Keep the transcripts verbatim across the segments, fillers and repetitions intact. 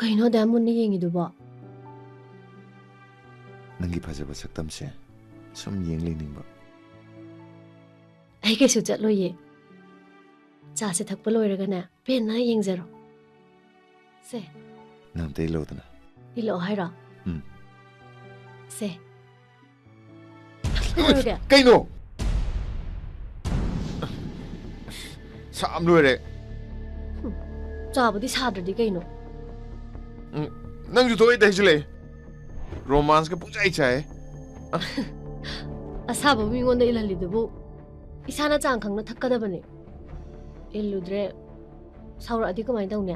ꯀꯩꯅꯣ ꯑꯗꯨꯌꯥꯝ ꯃꯨꯟꯅ ꯌꯦꯡꯉꯤꯗꯨꯕꯣ? ꯅꯪꯒꯤ ꯐꯖꯕ ꯁꯛꯇꯝꯁꯦ ꯁꯨꯝ ꯌꯦꯡ ꯂꯩꯅꯤꯡꯕ꯫ ꯑꯩ ꯀꯩꯁꯨ ꯆꯠꯂꯣꯏꯌꯦ꯫ ꯆꯥꯁꯦ ꯊꯛꯄ ꯂꯣꯏꯔꯒꯅꯦ, ꯄꯦꯟꯅ ꯌꯦꯡꯖꯔꯣ꯫ ꯁꯦ꯫ ꯅꯪ ꯑꯝꯇ ꯏꯜꯂꯛꯎꯗꯅ꯫ ꯏꯜꯂꯛꯑꯣ ꯍꯥꯏꯔꯣ? ꯎꯝ꯫ ꯁꯦ꯫ ꯀꯩꯗꯧꯔꯒꯦ? ꯀꯩꯅꯣ? ꯁꯥꯝ ꯂꯣꯏꯔꯦ꯫ ꯍꯨꯝ, ꯆꯥꯕꯗꯤ ꯁꯥꯗ꯭ꯔꯗꯤ ꯀꯩꯅꯣ? ꯎꯝ, ꯅꯪꯁꯨ ꯊꯣꯛꯏꯗ ꯍꯩꯖꯤꯜꯂꯛꯑꯦ꯫ ꯔꯣꯃꯥꯟꯁꯀ ꯄꯨꯡꯆꯥꯏ ꯆꯥꯏ꯫ ꯑꯁꯥꯕ ꯃꯤꯉꯣꯟꯗ ꯏꯜꯍꯜꯂꯤꯗꯨꯕꯨ ꯏꯁꯥꯅ ꯆꯥꯡ ꯈꯪꯅ ꯊꯛꯀꯗꯕꯅꯦ꯫ ꯏꯜꯂꯨꯗ꯭ꯔꯦ, ꯁꯥꯎꯔꯛꯑꯗꯤ ꯀꯃꯥꯏꯅ ꯇꯧꯅꯤ?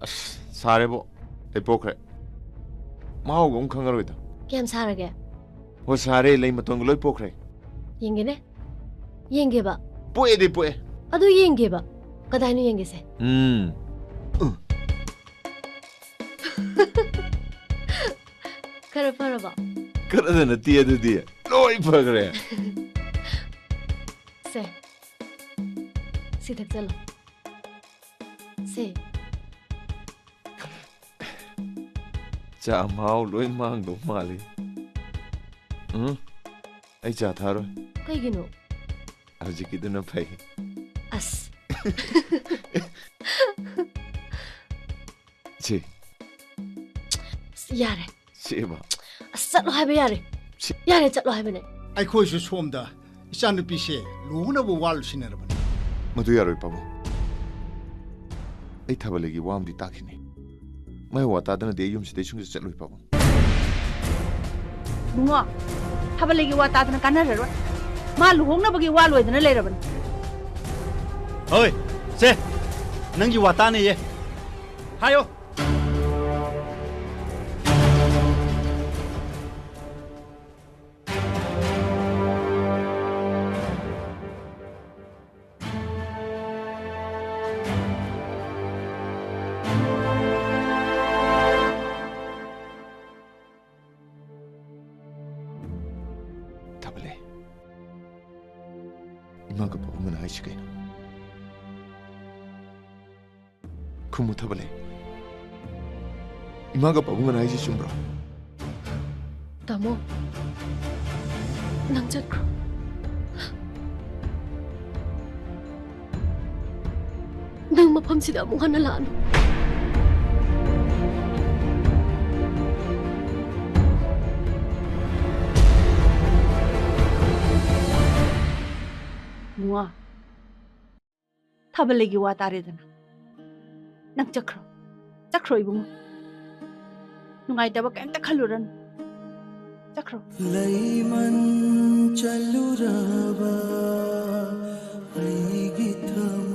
ꯑꯁ, ꯁꯥꯔꯦꯕꯣ꯫ ꯂꯩꯄꯣꯛꯈ꯭ꯔꯦ꯫ ꯃꯍꯥꯎꯒ ꯑꯃꯨꯛ ꯈꯪꯉꯔꯣꯏꯗ꯫ ꯀꯌꯥꯝ ꯁꯥꯔꯒꯦ? ꯍꯣ, ꯁꯥꯔꯦ, ꯂꯩ ꯃꯇꯣꯟꯒ ꯂꯣꯏ ꯄꯣꯛꯈ꯭ꯔꯦ꯫ ꯌꯦꯡꯒꯦꯅꯦ꯫ ꯌꯦꯡꯒꯦꯕ꯫ ꯄꯣꯛꯑꯦꯗꯤ ꯄꯣꯛꯑꯦ꯫ ꯑꯗꯨ ꯌꯦꯡꯒꯦꯕ꯫ ꯀꯗꯥꯏꯅꯣ ꯌꯦꯡꯒꯦꯁꯦ? ꯎꯝ꯫ ꯈꯔ ꯐꯔꯕꯣ? ꯈꯔꯗ ꯅꯠꯇꯦ ꯑꯗꯨꯗꯤ꯫ ꯂꯣꯏ ꯐꯈ꯭ꯔꯦ꯫ ꯁꯦ꯫ ꯁꯤ ꯊꯛꯆꯜꯂꯣ꯫ ꯁꯦ꯫ ꯆꯥ ꯃꯍꯥꯎ ꯂꯣꯏ ꯃꯥꯡꯗꯧ ꯃꯥꯜꯂꯤ꯫ ꯎꯝ, ꯑꯩ ꯆꯥ ꯊꯛꯑꯔꯣꯏ꯫ ꯀꯩꯒꯤꯅꯣ? ꯍꯧꯖꯤꯛꯀꯤꯗꯨꯅ ꯐꯩ꯫ ꯑꯁ꯫ ꯁꯤ꯫ ꯑꯁ, ꯌꯥꯔꯦ꯫ ꯁꯤꯕ꯫ ꯑꯁ, ꯆꯠꯂꯣ ꯍꯥꯏꯕ ꯌꯥꯔꯦ꯫ ꯁꯤ- ꯌꯥꯔꯦ, ꯆꯠꯂꯣ ꯍꯥꯏꯕꯅꯦ꯫ ꯑꯩꯈꯣꯏꯁꯨ ꯁꯣꯝꯗ ꯏꯆꯥꯅꯨꯄꯤꯁꯦ ꯂꯨꯍꯣꯡꯅꯕ ꯋꯥ ꯂꯣꯏꯁꯤꯟꯅꯔꯕꯅꯤ꯫ ꯃꯗꯨ ꯌꯥꯔꯣꯏ, ꯄꯥꯕꯨꯡ꯫ ꯑꯩ ꯊꯥꯕꯜꯂꯩꯒꯤ ꯋꯥ ꯑꯃꯗꯤ ꯇꯥꯈꯤꯅꯤ꯫ ꯃꯥꯏ ꯋꯥ ꯇꯥꯗꯅꯗꯤ ꯑꯩ ꯌꯨꯝꯁꯤꯗꯩ ꯁꯨꯡꯆꯠ ꯆꯠꯂꯣꯏ, ꯄꯥꯕꯨꯡ꯫ ꯕꯨꯡꯉꯣ, ꯊꯥꯕꯜꯂꯩꯒꯤ ꯋꯥ ꯇꯥꯗꯅ ꯀꯥꯟꯅꯔꯔꯣꯏ꯫ ꯃꯥ ꯂꯨꯍꯣꯡꯅꯕꯒꯤ ꯋꯥ ꯂꯣꯏꯗꯅ ꯂꯩꯔꯕꯅꯤ꯫ ꯍꯣꯏ, ꯁꯦ, ꯅꯪꯒꯤ ꯋꯥ ꯇꯥꯅꯤꯌꯦ꯫ ꯍꯥꯏꯌꯣ꯫ ꯊꯥꯕꯜꯂꯩ, ꯏꯃꯥꯒ ꯄꯥꯕꯨꯡꯒꯅ ꯍꯥꯏꯁꯤ ꯀꯩꯅꯣ? ꯈꯨꯝꯃꯨ, ꯊꯥꯕꯜꯂꯩ꯫ ꯏꯃꯥꯒ ꯄꯥꯕꯨꯡꯒꯅ ꯍꯥꯏꯁꯤ ꯆꯨꯝꯕ꯭ꯔꯣ? ꯇꯥꯃꯣ, ꯅꯪ ꯆꯠꯈ꯭ꯔꯣ꯫ ꯅꯪ ꯃꯐꯝꯁꯤꯗ ꯑꯃꯨꯛ ꯍꯟꯅ ꯂꯥꯛꯑꯅꯨ꯫ ꯏꯕꯨꯡꯉꯣ, ꯊꯥꯕꯜꯂꯩꯒꯤ ꯋꯥ ꯇꯥꯔꯦꯗꯅ꯫ ꯅꯪ ꯆꯠꯈ꯭ꯔꯣ꯫ ꯆꯠꯈ꯭ꯔꯣ ꯏꯕꯨꯡꯉꯣ꯫ ꯅꯨꯡꯉꯥꯏꯇꯕ ꯀꯩꯝꯇ ꯈꯜꯂꯨꯔꯅꯨ꯫ ꯆꯠꯈ꯭ꯔꯣ꯫ ꯂꯩꯃꯟ ꯆꯠꯂꯨꯔꯕ ꯑꯩꯒꯤ ꯊꯃꯣꯏ